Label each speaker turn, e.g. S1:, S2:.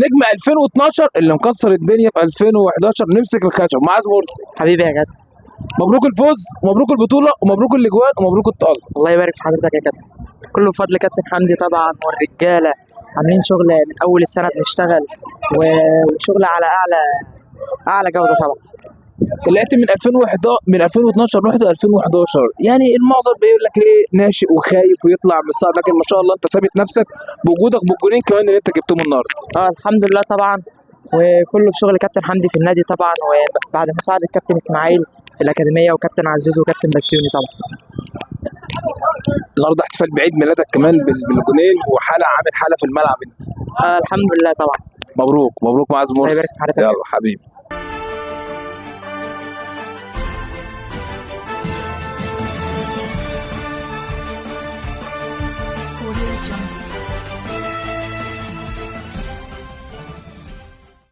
S1: نجم 2012 اللي مكسر الدنيا في 2011. نمسك الخشب، معاذ مرسي.
S2: حبيبي يا كابتن.
S1: مبروك الفوز ومبروك البطولة ومبروك الاجوان ومبروك التألق.
S2: الله يبارك في حضرتك يا كابتن. كله بفضل كابتن حمدي طبعا، والرجاله عاملين شغل من اول السنة بنشتغل وشغل على اعلى اعلى جوده طبعا.
S1: طلعت من 2011، من 2012 رحت 2011، يعني المعظم بيقول لك ايه، ناشئ وخايف ويطلع من الصعب، لكن ما شاء الله انت ثابت نفسك بوجودك بالجولين كمان اللي انت جبتهم النهارده.
S2: الحمد لله طبعا، وكله بشغل كابتن حمدي في النادي طبعا، وبعد مساعدة كابتن اسماعيل في الاكاديمية وكابتن عزوز وكابتن بسيوني طبعا.
S1: النهارده احتفال بعيد ميلادك كمان بالجولين، وحاله عامل حاله في الملعب انت.
S2: الحمد لله طبعا.
S1: مبروك مبروك معاذ
S2: الله
S1: مرسي.
S2: يبارك في حضرتك.
S1: يلا حبيبي.